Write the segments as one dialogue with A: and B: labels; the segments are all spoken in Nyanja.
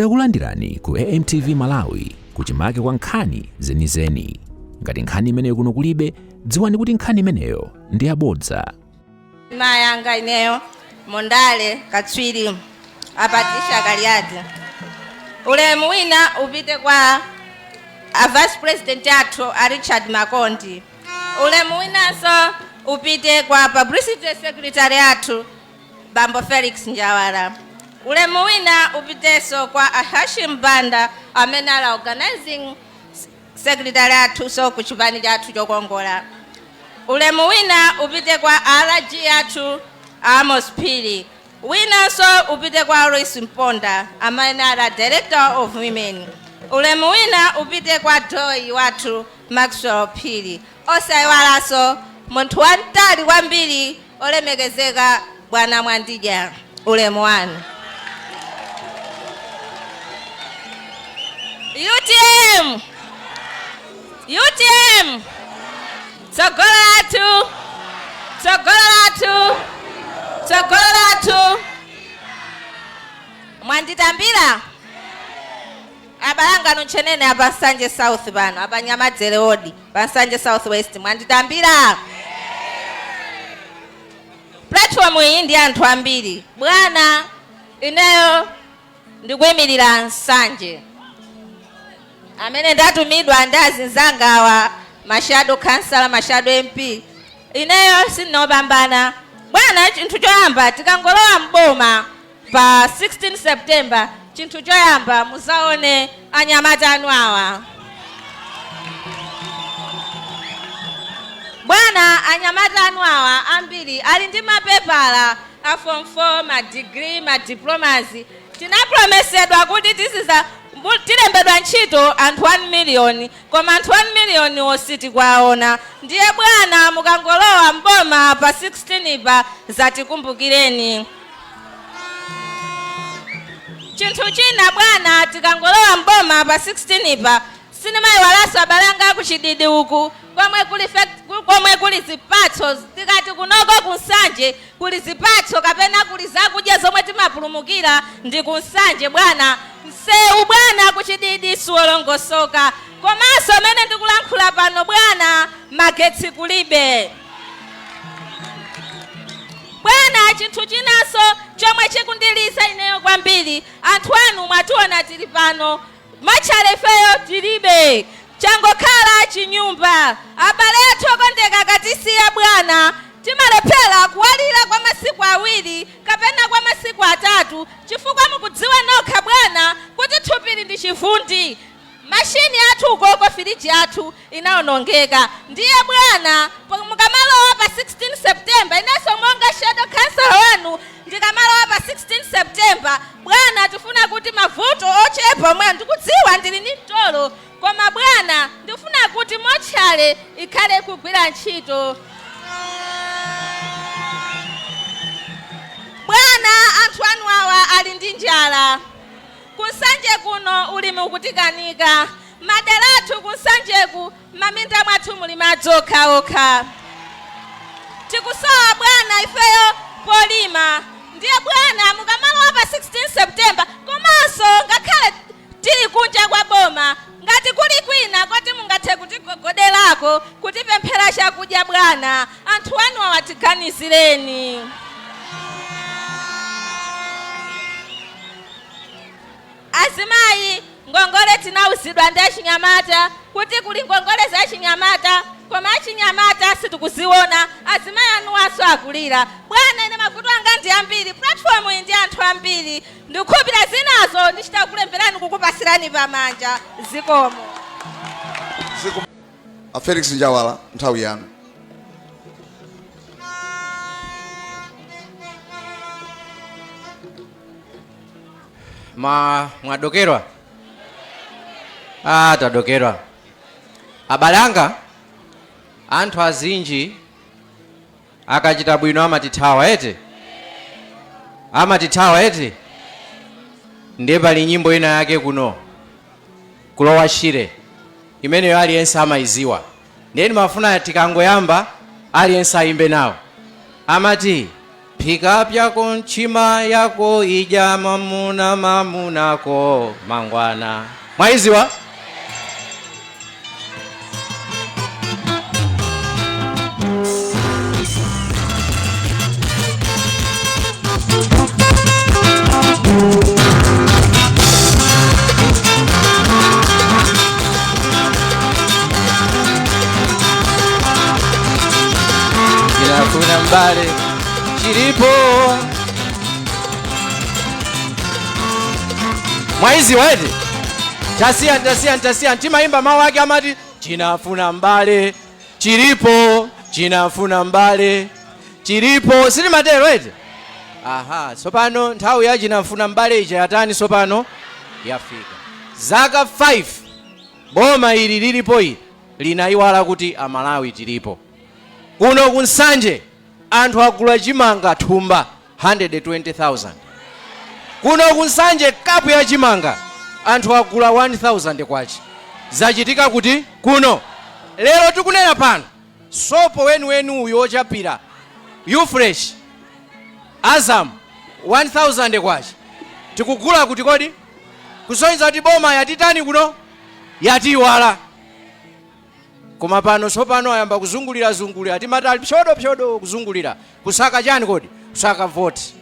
A: Takulandirani ku AMTV Malawi kuchimake kwa nkhani zenizeni. Ngati nkhani imeneyo kuno kulibe, dziwani kuti nkhani imeneyo ndi yabodza.
B: Mayanga ineyo Mondale katswiri a Patricia Kaliati. Ulemu wina upite kwa a vice president athu a Richard Makondi. Ulemu winanso upite kwa publicity secretary athu Bambo Felix Njawala. Ulemu wina upitenso kwa a Hashim Banda amene ali organizing secretary athu so ku chipani chathu chokongola. Ulemu wina upite kwa RG athu Amos Phiri. Winanso upite kwa Alois Mponda amene ali director of women. Ulemu wina upite kwa doi wathu Maxwell Phiri. Osayiwalanso munthu wamtali kwambiri olemekezeka Bwana Mwandija, ulemu wanu. UTM, UTM, tsogolo lathu, tsogolo lathu, tsogolo lathu. Mwanditambira abalanga nunchenene apa Nsanje South pano apa Nyamadzere ward pa Nsanje South West, mwanditambira. Platform iyi ndi anthu ambiri bwana. Ineyo ndikuyimirira Nsanje amene ndatumidwa ndi azinzangawa, ma shadow councillor, ma shadow MP. Ineyo sindinopambana bwana. Chinthu choyamba, tikangolowa mboma pa 16 September, chinthu choyamba muzaone anyamata anu awa bwana. Anyamata anu awa ambiri ali ndi mapepala a form 4, ma degree, ma diplomas. Tinapromesedwa kuti tiziza tilembedwa ntchito anthu 1 million, koma anthu 1 million ositikuwaona. Ndiye bwana, mukangolowa mboma pa 16 pa, zatikumbukireni. Chinthu china bwana, tikangolowa mboma pa 16 pa, sinimayiwalanso abalanga akuchididi uku komwe kuli komwe kuli zipatso. Tikati kunoko kunsanje kuli zipatso kapena kuli zakudya zomwe timapulumukira ndi kunsanje bwana. Msewu bwana kuchididi siwolongosoka, komanso amene ndikulankhula pano bwana, magetsi kulibe bwana. Chinthu chinanso chomwe chikundilisa ineyo kwambiri, anthu anu mwationa tili pano, mortuary ifeyo tilibe, changokhala chinyumba. Abale athu okondeka akatisiya bwana, timalephera kuwalira kwa masiku 2 kapena kwa masiku 3, chifukwa mukudziwa nokha bwana kuti thupili ndi chivundi. Mashini athu ukoko, firiji athu inawonongeka. Ndiye bwana, mukamalowa pa 16 September, inenso monga shadow councillor wanu ndikamalowa pa 16 September bwana, tifuna kuti mavuto ochepa omwe ndikudziwa ndili ndi mtolo, koma bwana ndifuna kuti mortuary ikhale kugwira ntchito. Bwana, anthu anu awa ali ndi njala. Kunsanje kuno ulimi ukutikanika. Madera athu kunsanjeku maminda mwathu muli madzi okhaokha, tikusowa bwana ifeyo polima. Ndiye bwana, mukamalowa pa 16 September, komanso ngakhale tili kunja kwa boma, ngati kuli kwina koti mungathe kutigogoderako kutipemphera chakudya bwana, anthu anu awatiganizireni. Azimayi, ngongole tinauzidwa ndi achinyamata kuti kuli ngongole za achinyamata, koma achinyamata sitikuziona. Azimayi anuwanso akulira bwana. Ine mavuto anga ndi ambiri, platform iyi ndi anthu ambiri. Ndikukhulupirira zinazo ndichita kulemberani kukupasirani pamanja. Zikomo.
C: A Felix Njawala, nthawi yanu.
D: Ma mwadokerwa, ah, tadokerwa abale anga. Anthu azinji akachita bwino amatithawa ete, amatithawa ete. Ndiye pali nyimbo ina yake kuno kulowa Shire imeneyo aliyense amayiziwa. Ndiye ndimafuna tikangoyamba aliyense ayimbe nawo. Amati Phika pyako nchima yako ija mamuna mamunako mangwana. Mwaiziwa? Chinafuna mbale chilipo. Mwaiziwa eti? Tasiya, tasiya, tasiya. Timayimba mawu ake amati chinafuna mbale chilipo, chinafuna mbale chilipo. Sitimatero eti? Aha, tsopano nthawi ya chinafuna mbale ija yatani tsopano? Yafika. Zaka 5 boma ili lilipo ili linayiwala kuti Amalawi tilipo. Kuno kuNsanje anthu agula chimanga thumba 120,000. Kuno kuNsanje kapu ya chimanga anthu agula 1000 kwacha. Zachitika kuti kuno. Lero tikunena pano sopo weniweni uyu wochapira Ufresh Azam 1000 kwacha tikugula kuti kodi? Kusonyeza kuti boma yatitani kuno? Yatiwala. Koma pano tsopano ayamba kuzungulira zungulira, timati ali pyodo pyodo kuzungulira kusaka chani kodi? Kusaka voti.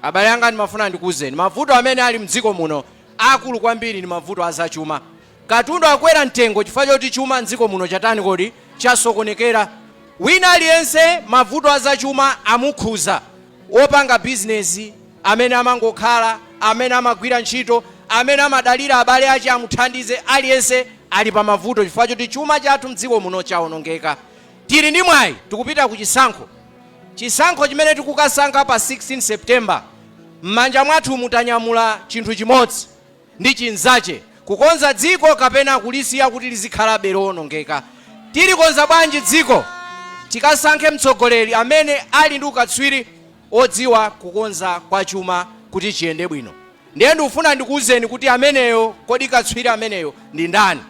D: Abale anga, ndimafuna ndikuwuzeni mavuto amene ali mdziko muno akulu kwambiri ndi mavuto azachuma. Katundu akwera mtengo chifukwa choti chuma mdziko muno chatani kodi? Chasokonekera. Wina aliyense mavuto azachuma amukhuza, wopanga bizinesi, amene amangokhala, amene amagwira ntchito, amene amadalira abale ache amuthandize, aliyense ali pa mavuto chifukwa choti chuma chathu mdziko muno chawonongeka. Tili ndi mwayi, tikupita ku chisankho. Chisankho chimene tikukasankha pa 16 September, m'manja mwathu mutanyamula chinthu chimodzi ndi chinzache, kukonza dziko kapena kulisiya kuti lizikhalabe lowonongeka. Tilikonza bwanji dziko? Tikasankhe mtsogoleri amene ali ndi ukatswiri odziwa kukonza kwa chuma kuti chiyende bwino. Ndiye ndikufuna ndikuwuzeni kuti ameneyo, kodi katswiri ameneyo ndi ndani?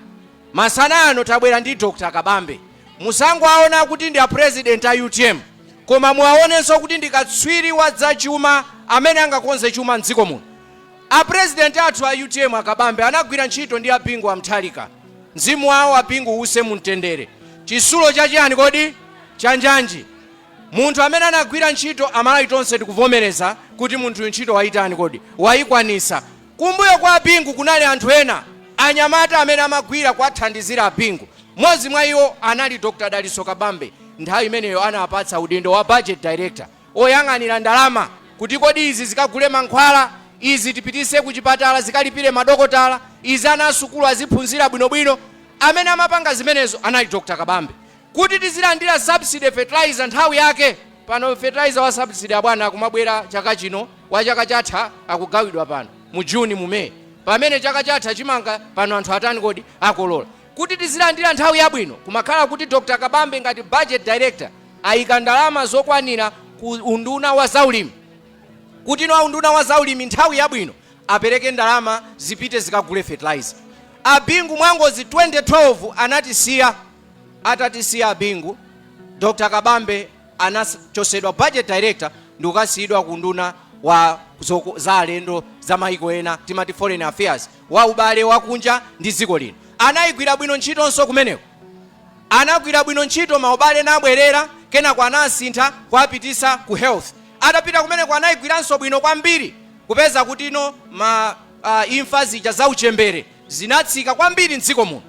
D: Masana ano tabwera ndi Dr. Kabambe. Musangowaona kuti ndi a president a UTM, koma muwaonenso kuti ndi katswiri wa zachuma amene angakonze chuma mdziko muno. A president athu a UTM a Kabambe anagwira ntchito ndi a Bingu wa Mutharika. Mzimu wawo a Bingu uwuse mumtendere. Chisulo cha chiyani kodi? Cha njanji. Munthu amene anagwira ntchito, Amalawi tonse tikuvomereza kuti munthuyu ntchito wayitani kodi? Wayikwanisa. Kumbuyo kwa Bingu kunali anthu ena, anyamata amene amagwira kuwathandizira a Bingu. Mmodzi mwa iwo anali Dr. Dalitso Kabambe. Nthawi imeneyo anapatsa udindo wa budget director, oyang'anira ndalama kuti kodi izi zikagule mankhwala, izi tipitise kuchipatala zikalipire madokotala, izi ana asukulu aziphunzira bwinobwino. Amene amapanga zimenezo anali Dr. Kabambe. Kuti tizilandira subsidy fertilizer nthawi yake. Pano fertilizer wa subsidy abwana akumabwera chaka chino, wa chaka chatha akugawidwa pano mu June, mu May, pamene chaka chatha chimanga pano anthu atani kodi? Akolola. Kuti tizilandira nthawi yabwino kumakhala kuti Dr. Kabambe ngati budget director ayika ndalama zokwanira ku unduna wa zaulimi, kuti no unduna wa zaulimi nthawi yabwino apereke ndalama zipite zikagule fertilizer. Abingu mwangozi 2012 anatisiya. Atatisiya Abingu, Dr. Kabambe anachosedwa budget director ndi kukasiyidwa ku nduna wa za alendo za maiko ena, timati foreign affairs, wa ubale wakunja ndi dziko lino. Anayigwira bwino ntchitonso kumeneko, anagwira bwino ntchito, maubale nabwerera. Kenako anasintha kuwapitisa ku health. Atapita kumeneko anayigwiranso bwino kwambiri, kupeza kuti ino ma imfa zija za uchembere zinatsika kwambiri mdziko muno.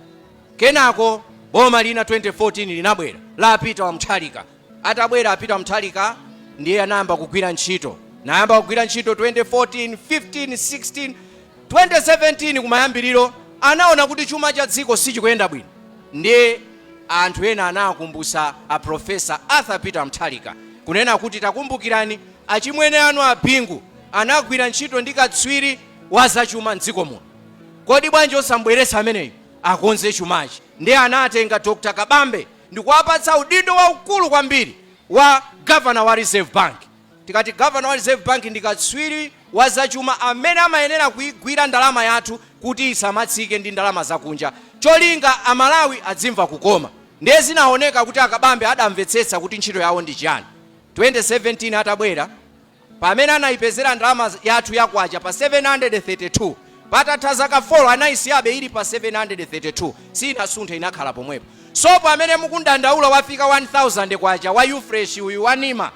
D: Kenako boma lina 2014 linabwera la Peter wa Mutharika. Atabwera Peter Mutharika ndiye anayamba kugwira ntchito, nayamba kugwira ntchito 2014, 15, 16, 2017 kumayambiriro anaona kuti chuma cha dziko sichikuyenda bwino. Ndiye anthu ena anawakumbutsa a Professor Arthur Peter Mutharika kunena kuti takumbukirani achimwene anu a Bingu anagwira ntchito ndi katswiri wa zachuma mdziko muno, kodi bwanji osambweretsa ameneyu akonze chumachi? Ndiye anatenga Dr. Kabambe ndikuwapatsa udindo waukulu kwambiri wa governor wa Reserve Bank. Tikati governor wa Reserve Bank ndi katswiri wa zachuma amene amayenera kuigwira ndalama yathu kuti isamatsike ndi ndalama zakunja, cholinga Amalawi adzimva kukoma. Ndiye zinaoneka kuti Akabambe adamvetsetsa kuti ntchito yawo ndi chiyani. 2017 atabwera Pamene anayipezera ndalama yathu ya kwacha pa 732, patatha zaka 4 anayisiyabe ili pa 732, sinasunthe, inakhala pomwepo. Sopo amene mukundandaula wafika 1000 kwacha wa Ufresh uyu wanima,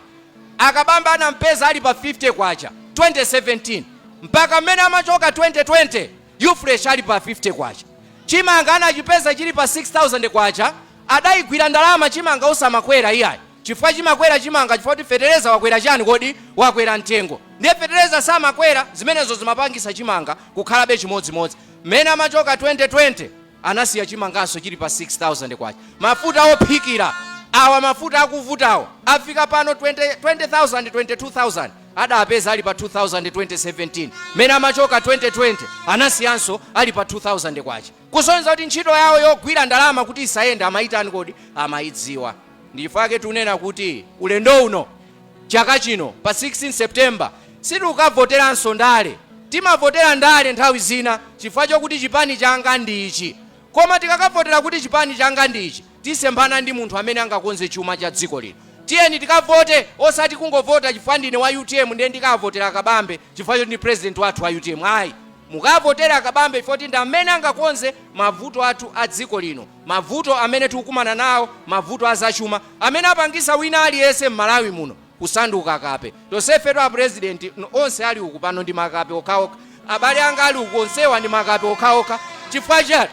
D: Akabambe anampeza ali pa 50 kwacha 2017, mpaka mmene amachoka 2020 Ufresh ali pa 50 kwacha. Chimanga anachipeza chili pa 6000 kwacha, adayigwira ndalama chimanga osamakwera iyayi, chifukwa chimakwera chimanga chifukwa kuti fetereza wakwera chani kodi? Wakwera mtengo, ndiye fetereza samakwera, zimenezo zimapangisa chimanga kukhalabe chimodzimodzi. Mmene amachoka 2020 anasiya chimanganso chili pa 6000 kwacha. Mafuta ophikira awa, mafuta akuvutawa afika pano 20 20000 22000, adapeza ali pa 2000 2017, mmene amachoka 2020 anasiyanso ali pa 2000 kwacha, kusonyeza kuti ntchito yawo yogwira ndalama kuti isayende amayitani kodi? Amayidziwa. Ndichifukwa tunena kuti ulendo uno, chaka chino pa 16 September, sitikukavoteranso ndale. Timavotera ndale nthawi zina chifukwa chokuti chipani changa ndi ichi, koma tikakavotera kuti chipani changa ndi ichi, tisemphana ndi munthu amene angakonze chuma cha dziko lino. Tiyeni tikavote, osati kungovota chifukwa ndine wa UTM ndiye ndikavotera Kabambe chifukwa choti ndi president wathu wa UTM, ayi. Mukavotera Akabambe chifukwa kuti ndi amene angakonze mavuto athu a dziko lino, mavuto amene tikukumana nawo, mavuto azachuma amene apangisa wina aliyense m'Malawi muno kusanduka kape. Tonsefetu a president onse ali uku pano ndi makape okhaokha. Abale anga ali uku onsewa ndi makape okhaokha. Chifukwa chani?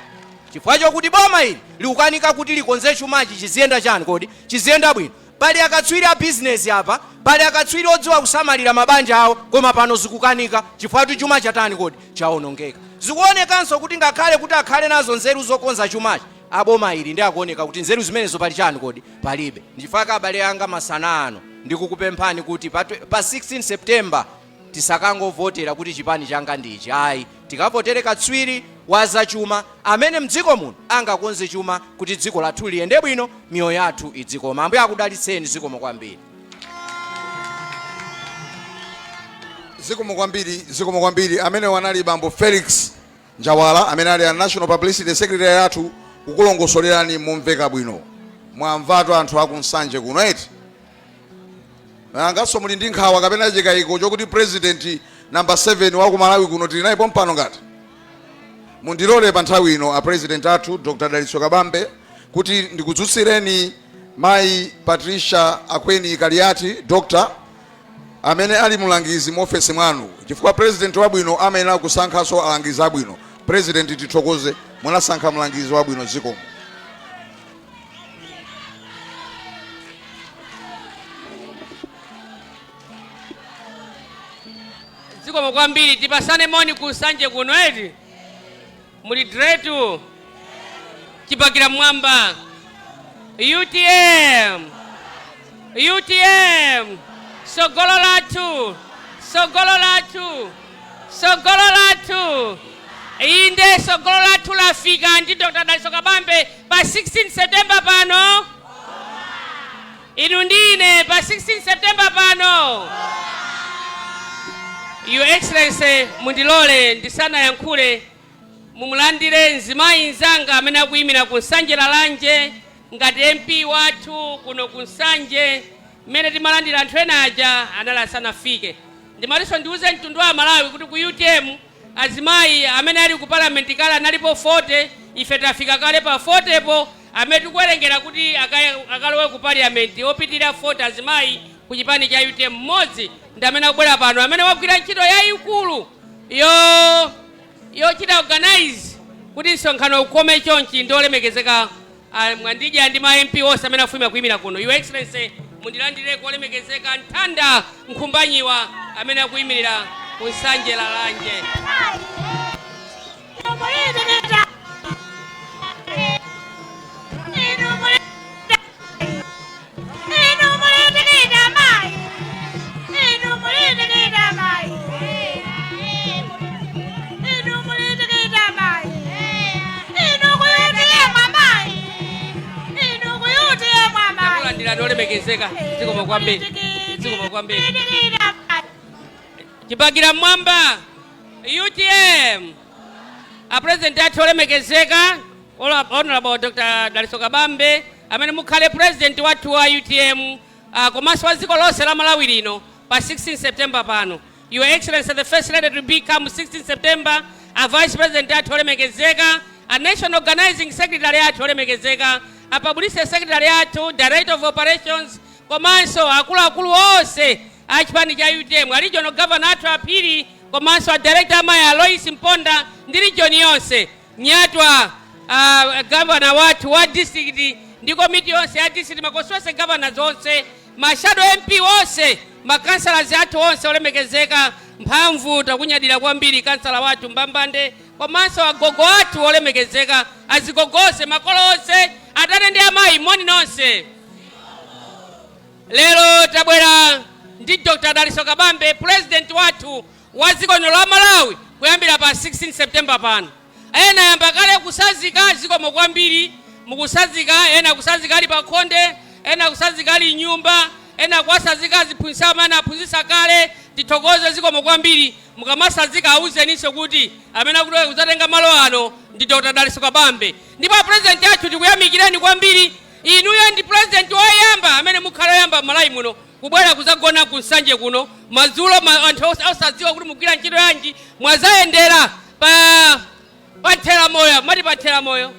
D: Chifukwa chokuti boma ili likukanika kuti likonze chumachi chiziyenda chani kodi? Chiziyenda bwino. Pali akatswiri a bizinesi apa, pali akatswiri odziwa kusamalira mabanja awo, koma pano zikukanika chifukwa kuti chuma chatani kodi? Chawonongeka. Zikuonekanso kuti ngakhale kuti akhale nazo nzeru zokonza chumachi, aboma ili ndi akuoneka kuti nzeru zimenezo pali chani kodi? Palibe. Ndichifukwa abale anga masana ano ndikukupemphani kuti pa 16 September tisakangovotera kuti chipani changa ndichi, ayi. Tikavotere katswiri wa zachuma amene mdziko muno angakonze chuma kuti dziko lathu liyende bwino, miyoyo yathu idzikoma. Ambuye akudalitseni. Zikomo kwambiri.
C: Zikomo kwambiri, zikomo kwambiri. Amene wanali bambo Felix Njawala, amene ali a National Publicity Secretary athu, kukulongosolerani momveka bwino. Mwamvatu anthu akuNsanje kuno eti? Nanganso muli ndi nkhawa kapena chikayiko chokuti president number 7 wa ku Malawi kuno tili naye pompano? Ngati mundilole pa nthawi ino, a president athu Dr Dalitso Kabambe, kuti ndikudzutsireni mayi Patricia Akweni Kaliati, doctor amene ali mulangizi mu ofesi mwanu, chifukwa president wabwino amayenera kusankhanso alangizi abwino. President, tithokoze, munasankha mlangizi wabwino. Zikomo.
E: Zikomo kwambiri. Tipasane moni ku Nsanje kuno eti? Muli dretu chibakira mwamba. UTM, UTM, sogolo lathu, sogolo lathu, sogolo lathu. Inde, sogolo lathu lafika ndi Dr Dalitso Kabambe pa 16 September pano. Inu ndine pa 16 September pano. Your Excellency, mundilole ndisanayankhule mumulandire mzimayi mzanga amene akuyimira ku Nsanje Lalanje ngati MP wathu kuno ku Nsanje. Mmene timalandira anthu ena aja anali asanafike. Ndimatinso ndiuze mtundu wa Malawi kuti ku UTM azimayi amene ali ku parliament kale analipo 40, ife tafika kale pa 40 po amene tikuwerengera kuti akalowe ku parliament, opitirira 40 azimayi ku chipani cha UTM. Mmodzi ndi amene akubwera pano, amene wagwira ntchito yayikulu yochita organize kuti msonkhano ukome chonchi, ndi olemekezeka Mwandidya ndi ma MP onse amene afuna kuyimira kuno. Your Excellency, mundilandire olemekezeka Nthanda Nkhumbanyiwa amene akuyimirira ku Nsanje Lalanje. Takulandirani olemekezeka. Zikomo kwambiri, zikomo kwambiri. Chibakira mmwamba. UTM. A president athu olemekezeka Honorable Dr Dalitso Kabambe, amene mukhale president wathu wa UTM, komanso wa dziko lonse la Malawi lino. pa 16 September pano. Your Excellency the First Lady to be come 16 September, a Vice President athu olemekezeka, a National Organizing Secretary athu olemekezeka, a Publicity Secretary athu, Director of Operations, komanso akuluakulu onse a chipani cha UTM, a Regional Governor athu Aphiri, komanso a Director amayi Alois Mponda ndi region yonse, Nyatwa, governor wathu wa district ndi komiti yonse ya district, ma constituency governors onse, ma shadow MP onse, ma councillors athu onse olemekezeka. Mphamvu, takunyadira kwambiri kansala wathu Mbambande, komanso agogo athu olemekezeka, azigogose, makolo onse, atate ndi amayi, moni nonse. Lero tabwera ndi Dr Dalitso Kabambe, president wathu wa dziko lino la Malawi kuyambira pa 16 September pano. Ena yamba kale kusazika, zikomo kwambiri mukusazika. Ena kusazika ali pakhonde, ena kusazika ali nyumba, ena kuwasazika aziphunzitsa amene aphunzitsa kale. Tithokoze, zikomo kwambiri. Mukamasazika awuzeninso kuti amene akuti kudzatenga malo ano ndi Dr Dalitso Kabambe. Ndipo president athu, tikuyamikireni kwambiri. Inuyo ndi president woyamba amene mukhala oyamba m'Malawi muno kubwera kuzagona ku Nsanje kuno madzulo, anthu osadziwa kuti mugwira ntchito yanji. Mwazayendera pa nthera moyo, mati pa nthera moyo,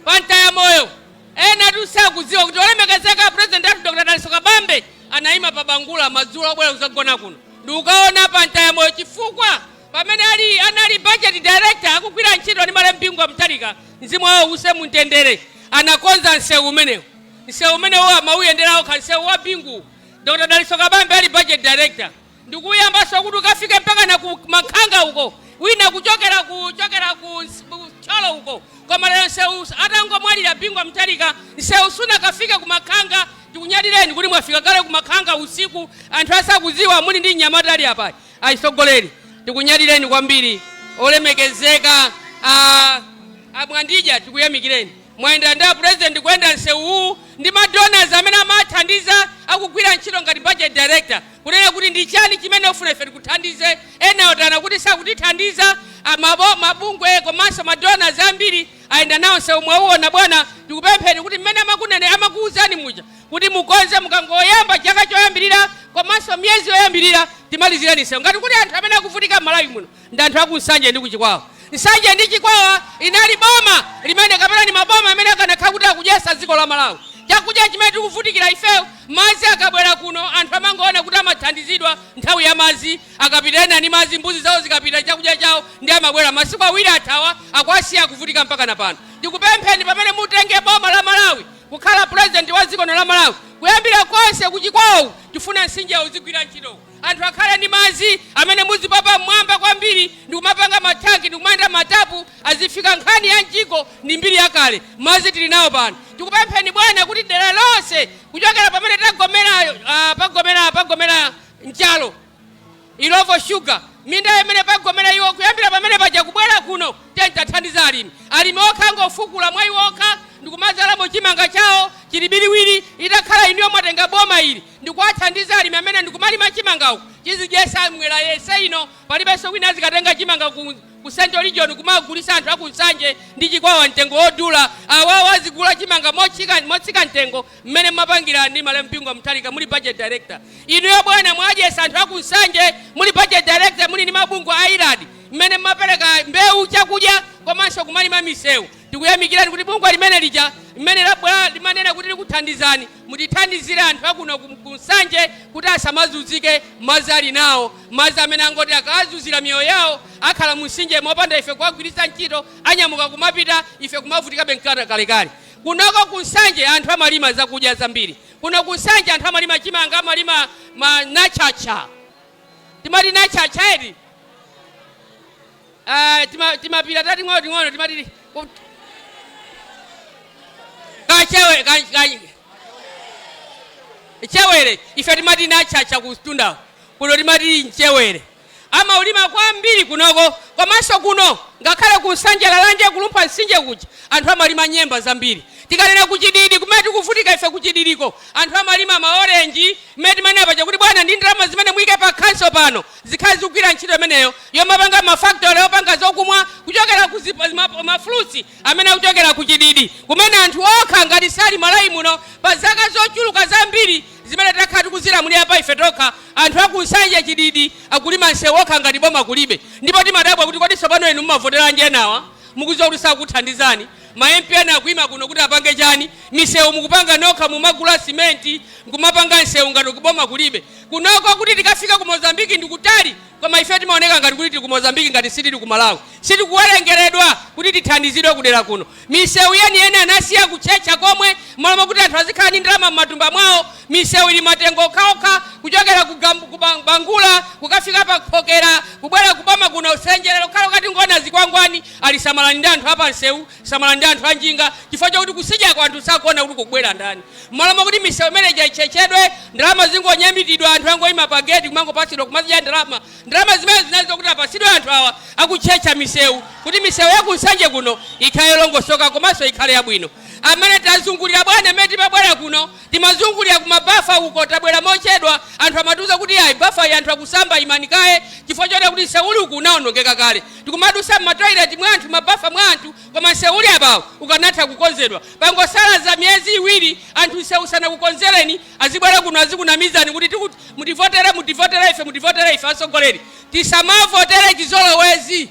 E: pa ntaya moyo. Ena tusakudziwa kuti olemekezeka president athu Dr Dalitso Kabambe anayima pa Bangula madzulo obwera kuzagona kuno ndi ukaona pa ntaya moyo, chifukwa pamene ali anali budget director akugwira ntchito ndi malemu Bingu Mutharika, mzimu wawo use mumtendere, anakonza msewu umenewu. Msewu umenewu amauyendera okha, msewu wa Bingu, Dr Dalitso Kabambe ali budget director, ndikuyambanso kuti ukafike mpaka na ku Makhanga uko, wina kuchokera ku Thyolo uko. Koma lero msewu atangomwalira Bingu Mutharika, msewu sunakafike ku Makhanga. Tikunyadireni kuti mwafika kale ku Makhanga usiku, anthu asakudziwa muli ndi mnyamata ali apa. Ayisogoleri, tikunyadireni kwambiri. Olemekezeka amwandija, tikuyamikireni. Mwayenda ndi president kuyenda msewuwu ndi madonors amene amathandiza akugwira ntchito ngati budget director, kunena kuti ndi chani chimene ufuna ife tikuthandize. Ena otana kuti sakutithandiza, mabungwe komanso madonors ambiri ayenda nawo msewu. Mwauona bwana, tikupempheni kuti mmene amakunene amakuwuzani muja kuti mukonze, mukangoyamba chaka choyambirira komanso miyezi yoyambirira, timalizireni msewu. Ngati kuti anthu amene akuvutika m'Malawi muno ndi anthu aku Nsanje ndi kuChikwawa. Nsanje ndi Chikwawa inali boma limene kapena ni maboma amene akanakhala kuti akudyesa dziko la Malawi chakudya chimene tikuvutikira ifeyo. Madzi akabwera kuno, anthu amangoona kuti amathandizidwa nthawi ya madzi. Akapita ena ni madzi, mbuzi zawo zikapita, chakudya chawo, ndi amabwera masiku 2 athawa, akuasiya akuvutika mpaka na pano. Ndikupempheni, pamene mutenge boma la Malawi kukhala president wa dziko la Malawi, kuyambira konse kuChikwawa tifuna mtsinje uzigwira ntchito, anthu akhale ndi madzi amene muzipapa mmwamba kwambiri ndikumapanga mathanki ndikumayenda matapu azifika. Nkhani ya mjigo ndi mbiri yakale, madzi tili nawo pano. Tikupempheni bwana kuti dera lonse kuchokera pamene tagomera, pagomera Nchalo, Illovo Sugar, minda imene pagomera iwo, kuyambira pamene paja kubwera kuno, tentathandiza alimi. Alimi okha angofukula mwayi okha ndikumadzalamo chimanga chawo chili biriwiri. Itakhala inuyo mwatenga boma ili ndikuwathandiza alimi amene ndikumalima chimanga uku, chizidyesa mwera yese ino. Palibenso wina azikatenga chimanga ku Central Region kumagulisa anthu aku Nsanje ndi Chikwawa mtengo wodula. Awawo azigula chimanga motsika mtengo, mmene mmapangira ndi malemu Bingu Mutharika muli budget director. Inuyo bwana, mwadyesa anthu aku Nsanje muli budget director, muli ndi mabungwe a IRLAD, mmene mmapereka mbewu, chakudya komanso kumalima misewu. Tikuyamikirani kuti bungwe limene lija mmene labwera limanena kuti likuthandizani, mutithandizire anthu akuno ku Nsanje kuti asamazunzike. Madzi ali nawo, madzi amene angoti akazunzira miyoyo yawo, akhala mu mtsinje mopanda ife kuwagwiritsa ntchito, anyamuka kumapita, ife kumavutikabe mkana kalekale. Kunoko ku Nsanje anthu amalima zakudya zambiri. Kuno ku Nsanje anthu amalima chimanga, amalima nachacha, timati nachacha eti, timapira tating'ono ting'ono timati kachewe chewere. Ife timati nachacha kutundawo, kuno timati mchewere. Amaulima kwambiri kunoko. Komanso kuno ngakhale ku Nsanje Lalanje, kulumpha mtsinje kuja, anthu amalima nyemba zambiri. Tikanena kuChididi kumene tikuvutika ife, kuChididiko anthu amalima maorenji. Mmene timanena paja kuti bwana, ndi ndalama zimene muyike pa khanso pano zikhale zikugwira ntchito imeneyo yomapanga mafactory opanga zokumwa kuchokera ku mafruits amene akuchokera ku Chididi, kumene anthu okha ngati sali Malawi muno pa zaka zochuluka zambiri. zimene takhala tikuzilamulira pa ife tokha. Anthu aku Nsanje chididi akulima msewu okha ngati boma kulibe, ndipo timadabwa kuti kodi tsopano inu mumavoteranji enawa mukudziwa kuti sakuthandizani? Ma MP ena akuima kuno kuti apange chani? Misewu mukupanga nokha, mumagula simenti nkumapanga msewu ngati kuboma kulibe. Kunoko kuti tikafika ku Mozambiki ndikutali, koma ife timaoneka ngati kuti tili ku Mozambiki, ngati sitili ku Malawi. Sitikuwerengeredwa kuti tithandizidwe kudera kuno. Misewu yeniyeni anasiya kutchetcha komwe, malo mokuti anthu azikhala ndi ndalama m'matumba mwawo. Misewu ili matengo okhaokha, kuchokera ku Bangula kukafika pa Khokera, kubwera kuboma kuno senjerero khala kati ngona zikwangwani ali samalani ndi anthu apa msewu, samalani ndi anthu anjinga, chifukwa chakuti kusidyako anthu sakuona kuti kubwera ndani. Malo mokuti misewu imeneja itchetchedwe, ndalama zingonyambitidwa, anthu angoyima pa gate kumangopatsidwa, kumazidya ndalama. Ndalama zimene zinazo kuti apasidwe anthu awa akutchetcha misewu, kuti misewu ya kuNsanje kuno ikhale yolongosoka komanso ikhale yabwino. Amene tazungulira, bwana, amene timabwera kuno timazungulira kumabafa uko, tabwera mochedwa. Anthu amatiuza kuti ayi, bafa iyi anthu akusamba, imani kaye, chifukwa choti kuti msewu uku unawonongeka kale. Tikumadusa m'matoilet mwa anthu, mabafa mwa anthu, koma msewu uli apawo ukanatha kukonzedwa. Pangosala za miyezi 2, anthu msewu sanakukonzereni. Azibwera kuno azikunamizani kuti mutivotere, mutivotere ife, mutivotere ife. Atsogoleri, tisamavotere chizolowezi,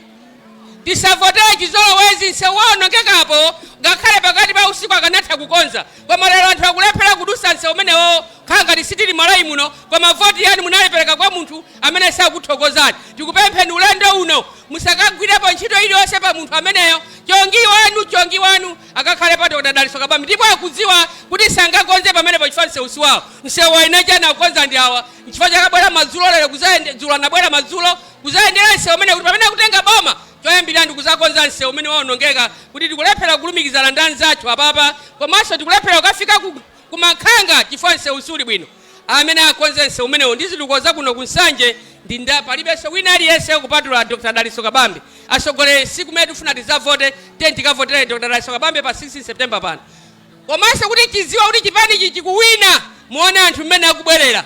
E: tisavotere chizolowezi. Msewu waonongekapo, ngakhale pakati pa usiku akanatha kukonza, koma lero anthu akulephera kudusa msewu umenewo, khala ngati sitili Malawi muno. Koma voti yanu munalipereka kwa munthu amene sakuthokozani. Tikupempheni, ulendo uno musakagwirepo ntchito iliyonse pa munthu ameneyo. Chongi wanu, chongi wanu akakhale pa Dr. Dalitso Kabambe, ndipo akudziwa kuti sangakonze pamenepo chifukwa msewu si wawo. Msewu wainachana akukonza ndi awa. Nchifukwa chakabwera madzulo lero kuzayende, dzulo anabwera madzulo kuzayendera msewu umene, kuti pamene akutenga boma choyambirira ndi kuzakonza msewu umene waonongeka, kuti tikulephera kulumikizana ndi anzathu apapa, komanso tikulephera kukafika kumakhanga chifukwa msewu suli bwino. Amene akonze msewu umenewo ndi zitukuko kuno kuNsanje ndi nda palibenso wina aliyense kupatula Dr. Dalitso Kabambe. Atsogoleri, siku imene tifuna tizavote, tiye tikavotere Dr. Dalitso Kabambe pa 16 September pano. Komanso kuti chidziwa kuti chipanichi chikuwina, muone anthu mmene akubwerera.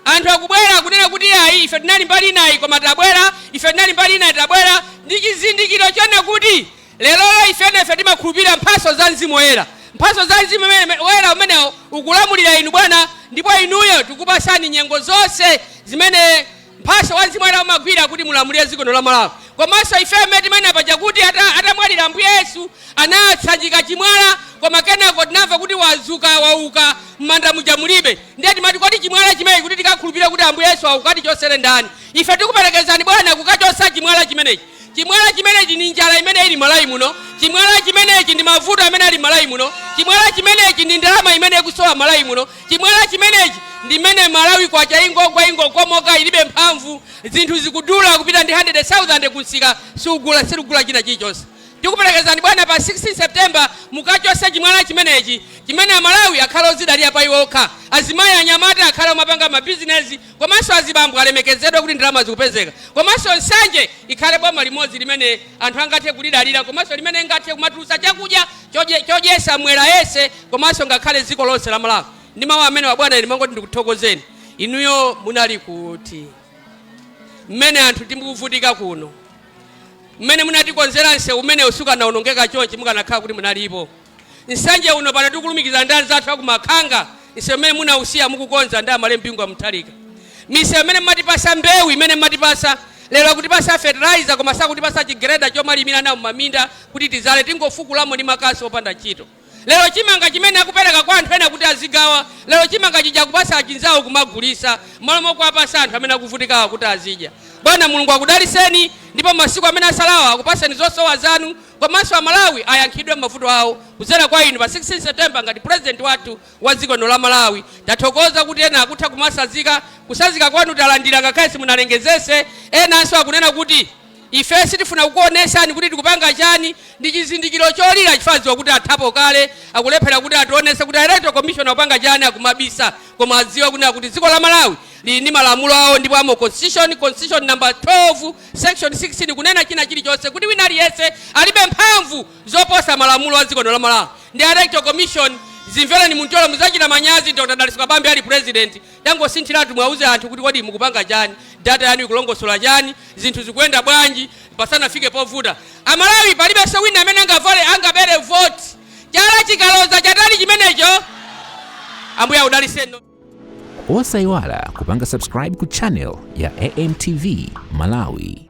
E: Anthu akubwera kunena kuti ayi, ife tinali mbali inayi koma tabwera, ife tinali mbali inayi tabwera. Ndi chizindikiro chona kuti lerolo ifenefe timakhulupirira mphatso za Mzimu Woyera. Mphatso za Mzimu Woyera umenewo ukulamulira inu, bwana, ndipo inuyo tikupasani nyengo zonse zimene mphatso wa Mzimu Woyera umagwira kuti mulamulire dziko la Malawi. Komanso ife amene timanena paja kuti atamwalira Ambuye Yesu anatsanjika chimwala, koma kenako tinamva kuti wazuka, wauka, m'manda muja mulibe. Ndiye timati kodi chimwala chimenechi kuti tikakhulupirire kuti Ambuye Yesu aukati chosere ndani? Ife tikuperekezani, bwana, kukachosa chimwala chimenechi. Chimwala chimenechi ndi njala imene ili Malawi muno. Chimwala chimenechi ndi mavuto amene ali Malawi muno. Chimwala chimenechi ndi ndalama imene ikusowa Malawi muno. Chimwala chimenechi ndi mmene Malawi kwacha ingogwa, ingokomoka, ilibe mphamvu, zinthu zikudula, kupita ndi 100,000 kunsika siugula, siligula china chilichonse. Tikuperekezani, bwana, pa 16 September mukachose chimwala chimenechi, chimene Amalawi akhale ozidalira pa iwo okha. Azimayi, anyamata akhale omapanga mabizinesi, komanso azibambo alemekezedwe kuti ndalama zikupezeka. Komanso Nsanje ikhale boma limodzi limene anthu angathe kulidalira, komanso limene ingathe kumatulutsa chakudya chodyesa mwera yense, komanso ngakhale dziko lonse la Malawi. Ndi mawu amene wa, bwana, ine mangoti ndikuthokozeni inuyo. Munali kuti mmene anthu tikuvutika kuno? Mmene munatikonzera msewu umene usukanawonongeka chonchi mukanakhala kuti munalipo. Nsanje uno pano tikulumikiza ndi anzathu akumakhanga, msewu umene munausiya mukukonza ndi amale Mpingo Mutharika. Misewu imene mmatipasa, mbewu imene mmatipasa, lero akutipasa fertilizer koma sakutipasa chigreda chomalimira nawo maminda kuti tizale, tingofukulamo ndi makasi opanda ntchito. Lero chimanga chimene akupereka kwa anthu ena kuti azigawa, lero chimanga chija akupasa achinzawo kumagulisa malo mokuwapasa anthu amene akuvutikawa kuti azidya. Bwana, Mulungu akudaliseni, ndipo masiku amene asalawa akupaseni zosowa zanu, komanso Amalawi ayankhidwe mavuto awo kudzera kwa inu pa 16 September ngati president wathu wa dziko lino la Malawi. Tathokoza kuti ena akutha kumasazika. Kusazika kwanu talandira ngakhale simunalengezese. Enanso akunena kuti ife sitifuna kukuonesani kuti tikupanga chani. Ndi chizindikiro cholira chifukwa kuti athapo kale, akulephera kuti ationese kuti Electoral Commission akupanga chani, akumabisa. Koma adziwa kunena kuti dziko la Malawi lili ndi malamulo awo, ndipo amo constitution number 12 section 16 kunena china chilichonse kuti wina aliyense alibe mphamvu zoposa malamulo a dziko la Malawi. Ndi Electoral Commission, zimvereni muntolo, muzachita manyazi Dr. Dalitso Kabambe ali president. Tangosinthiratu, mwauze anthu kuti kodi mukupanga chani, data yanu ikulongosola chani, zinthu zikuyenda bwanji pasanafike povuta. Amalawi, palibenso wina amene angavale, angabere vote. Chala chikaloza chatali chimenecho. Ambuye akudalitseni.
A: Osayiwala kupanga subscribe ku channel ya AMTV Malawi.